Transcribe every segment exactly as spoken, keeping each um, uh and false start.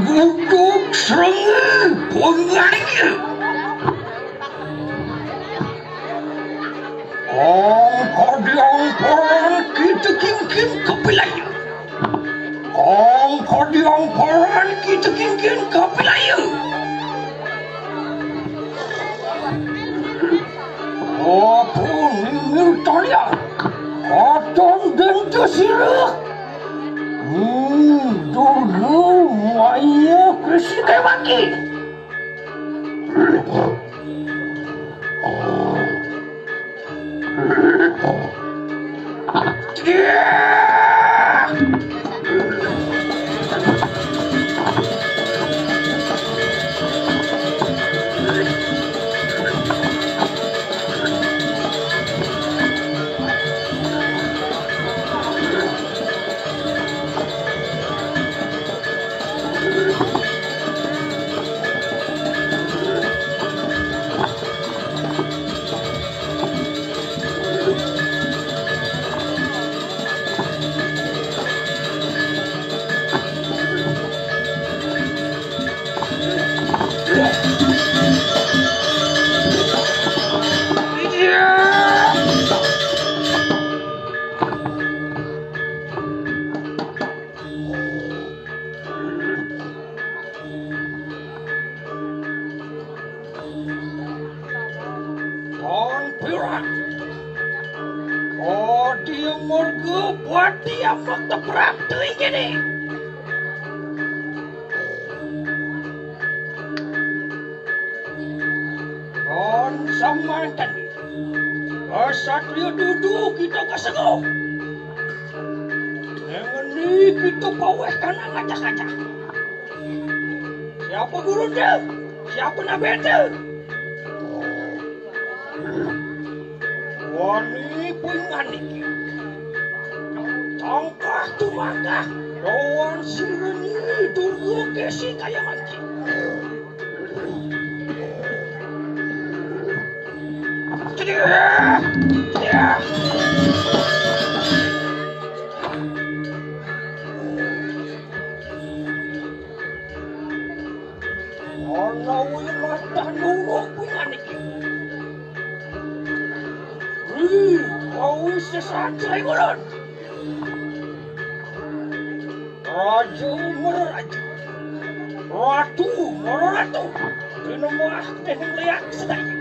Guguk srengeng pengarinya. Ong kodiong poran kita kingkin kepilaya. Ong kodiong poran kita kingkin kepilaya. Apa ningir talian? Katon denta sirah. Hmm, dulu maya krisi kewaki. Kon pirak. Kodi murgu buat dia mukta praptu igini. Kon samantan. Kesatria dudu kita keseguh. Ngeni kita paweh kana ngajah-ngajah. Siapa guru dia? Siapa nabi dia? Wani pungan iki. Angkah tumangkah, lawan sira nyi durga kesi kaya mangkin. Ana wayah latah nurung pingan iki. Ri, kau sesat Trenggono. Raja mara raja. Ratu mara ratu. Rinemah dening liak sedaya.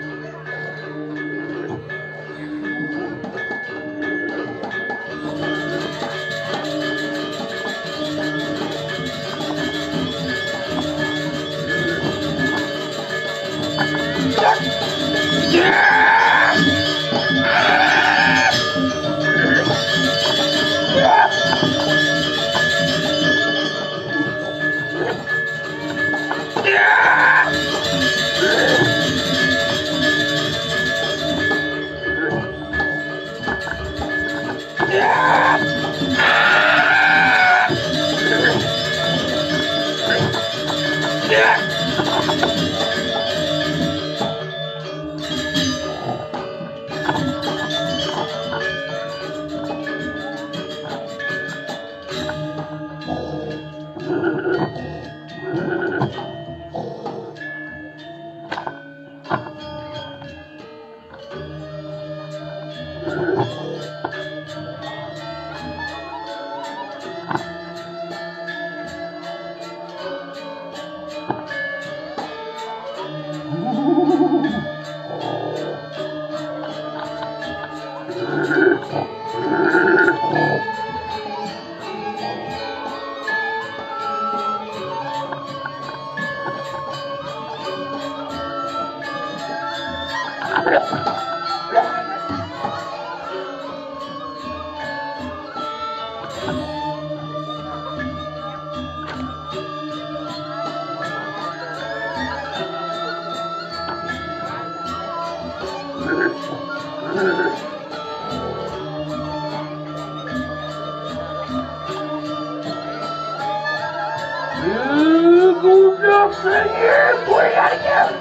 Gudeg sengit kuwi artinya.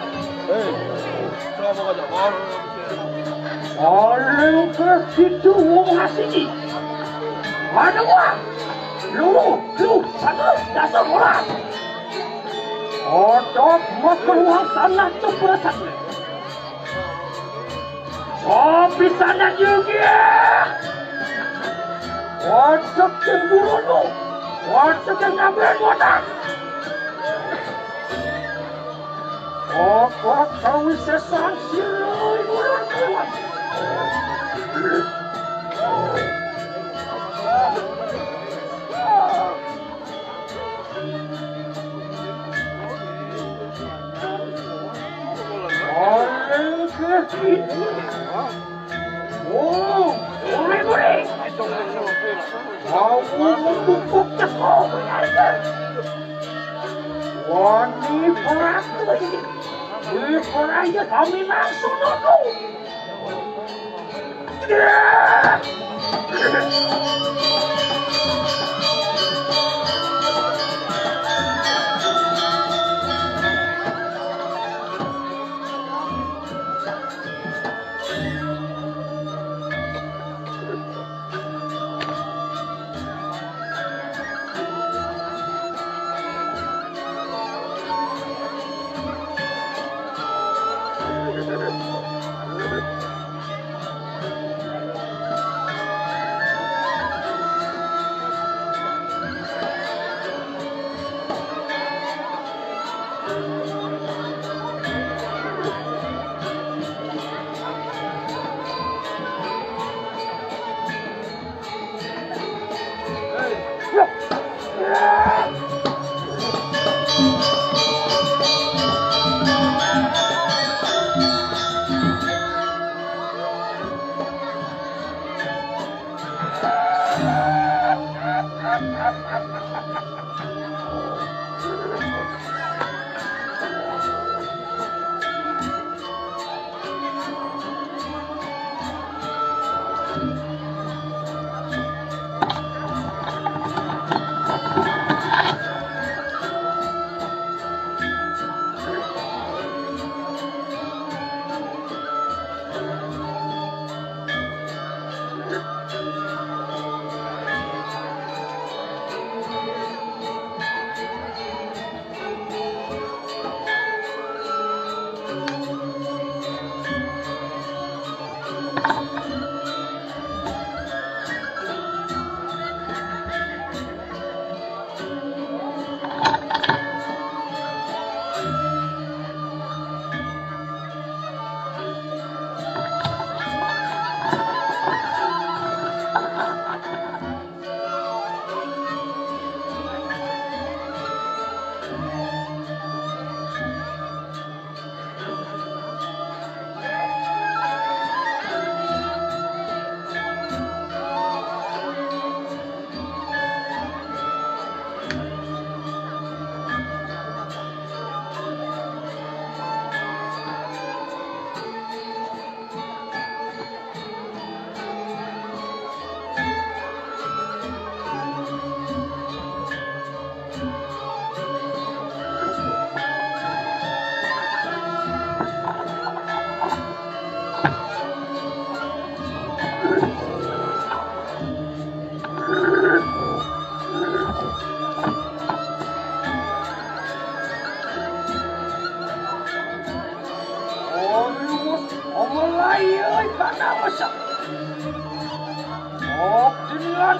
Hei, coba kau tak marah. Paling ke situ wong asli. Mana wah? Lu, lu, satu, dasar bola. Otak makan uang tanah tuh berasal. Kopi sana juga. Otak cemburu lu. Otak yang ngambil otak. Otak kau sesan siroi ulang kawan. Oleh ke sini. Oh, boleh, boleh. Kau memupuk teko, benar kan? Wani perang tu ini. Di perang ya kami langsung nonton.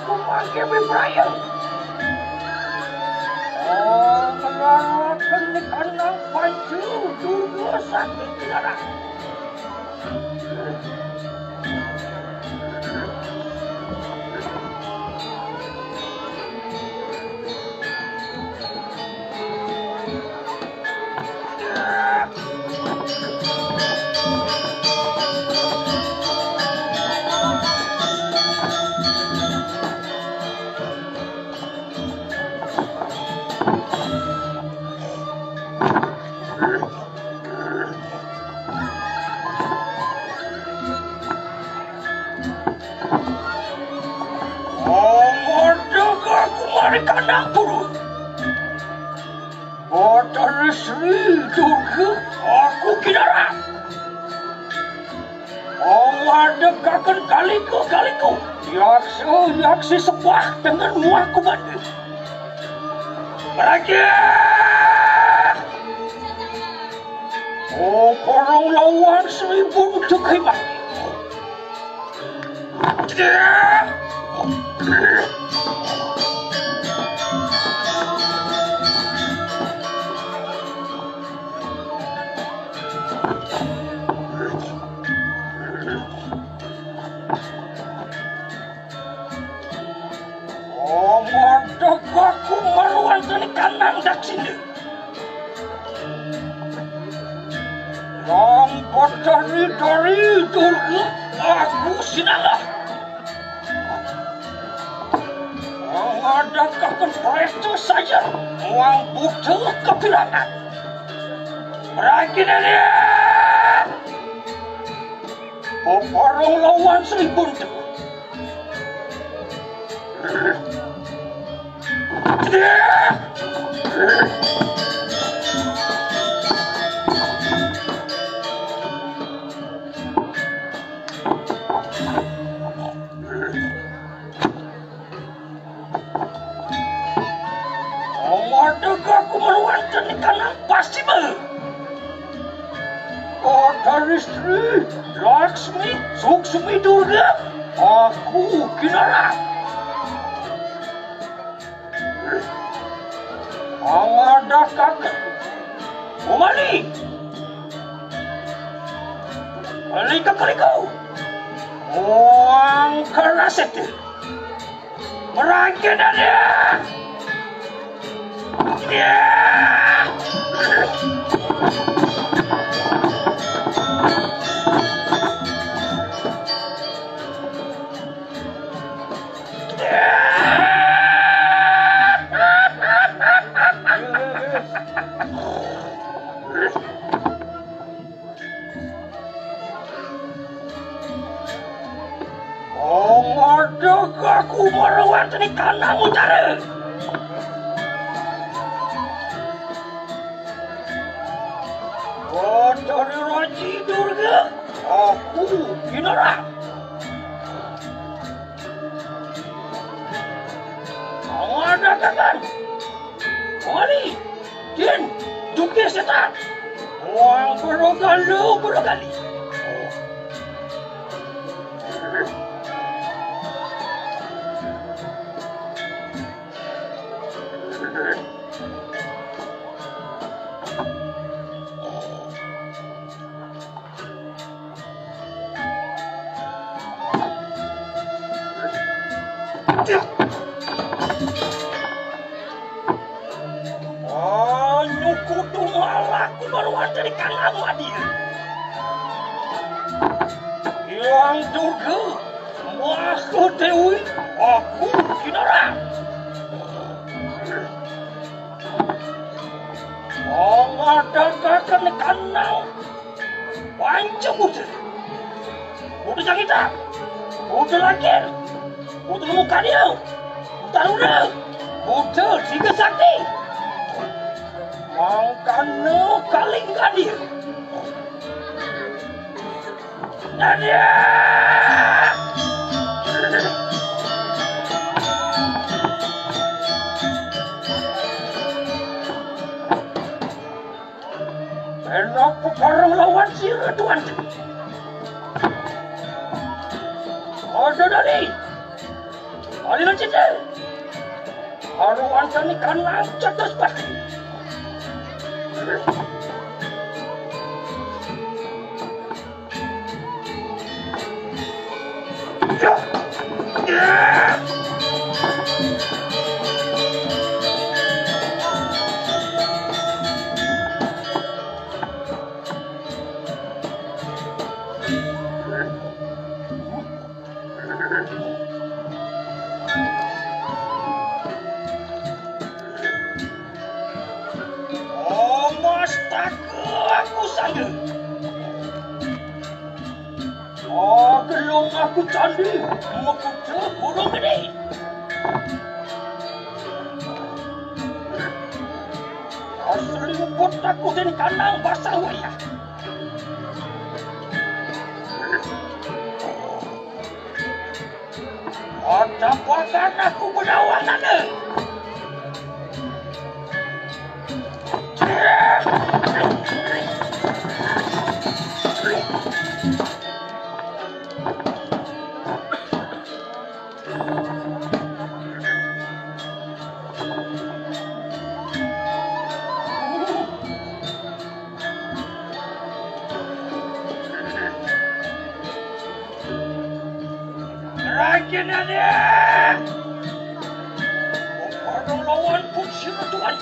Kumangke bebrayan. Oh, ngelaraken kanang pancu durga sakti kilara. Omodok aku mari kandang purun. Batara Sri Durga, aku kinarak. Amadekaken kaliku-kaliku, yaksa-yaksi sepah tengen muah kubanding. Raja! Oh, korong lawan Sri Buntu Kaimaki. Omodok aku maluan tani kanang daksina. Lampat dari-dari durga aku sinala. Mengadakan presta saja, muang buta kepirangan. Ragina dia. Peparung lawan Sri Buntu. Amadega aku maluan tani kanang pasti ba. Batari Sri, Laksmi, Suksmi Durga, aku kinara. Amadakaken. Umani. Kalika-kaliku. Muang karaset. Merangkin dia. Amadega aku maluan tani kanang utara. Batari Raji Durga, aku kinara. Amadakaken. Wali, Din, Duke Setan. Wang berogalu berogali. Anyuku tumalah kumaruan dari kang amu adil. Hyang Durga, Maha Dewi, aku kinara. Amadakaken kanang Panca Buta. Buta Jangita. Buta Langkir. Buta Mukadia. Buta Runa. Buta Tiga Sakti. Mangkana kaling hadir. Nadia! Enak peparang lawan sira, Tuan. Ada dari. Aliran cita. Aruan sani kanang cetus pati. Omas tak aku sana. Oh, gelung aku candi, mekutu burung gede. Asli luput aku dan kanang basah wayah. Ada pakan aku benawangan. Rakyat ada. Orang lawan pun sila tuan.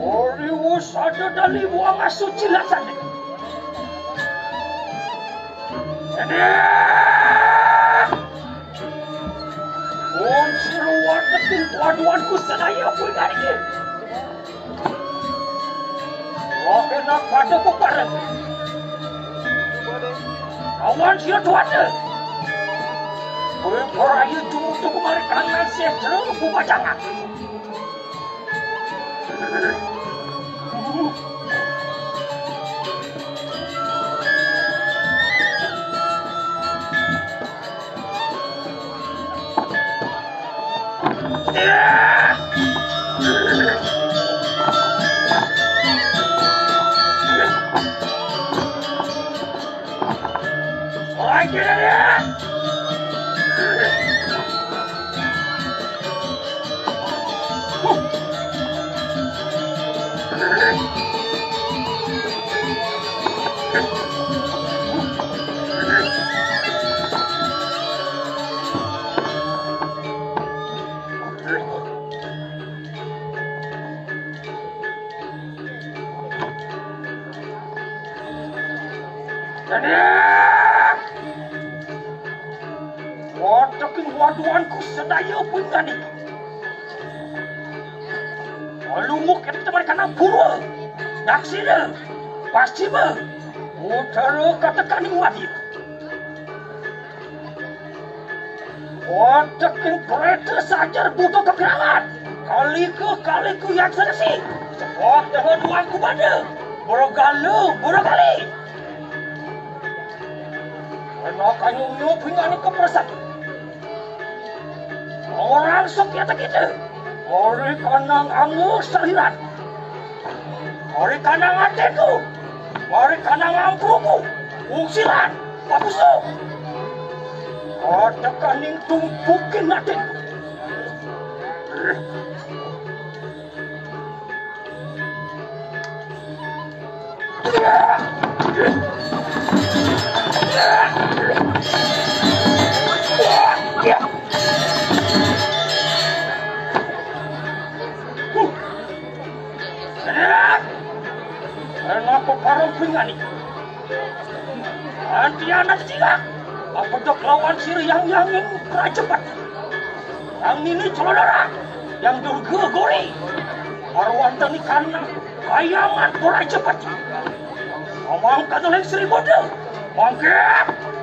Oriwus ada dali buang asu cilat tadi. Ini. Pun seruan tetin paduanku sedaya pun hari ini. Wah, enak pada pepareng. Kawan sia tuan dia. Kue peraya jumutu kemari kanang setra bubajangan. Wateking waduanku sedaya pun tadi. Lumuk itu teman kanang purwa, daksina, pascima, utara katekaning wadya. Wateking kereta sajar buta kepirangan. Kalika, kalika yang seresi. Sepak dengan wangku bada. Bergala, bergali. Kena kanyung nyup hingga ni kepresak. Orang sok kita kita. Ori kanang anggur saliran. Ori kanang ateku. Ori kanang ampuku. Usilan. Papusu. Kota kaning tumpukin ateku. Kenapa parang pingani? Anti anak cingak. Apa dok lawan sirih yang yangin raja pati. Yang nini celodara. Yang durga gori. Marwantani kana. Kayangan raja pati. Amang kadaling sri bodoh. Mangkep.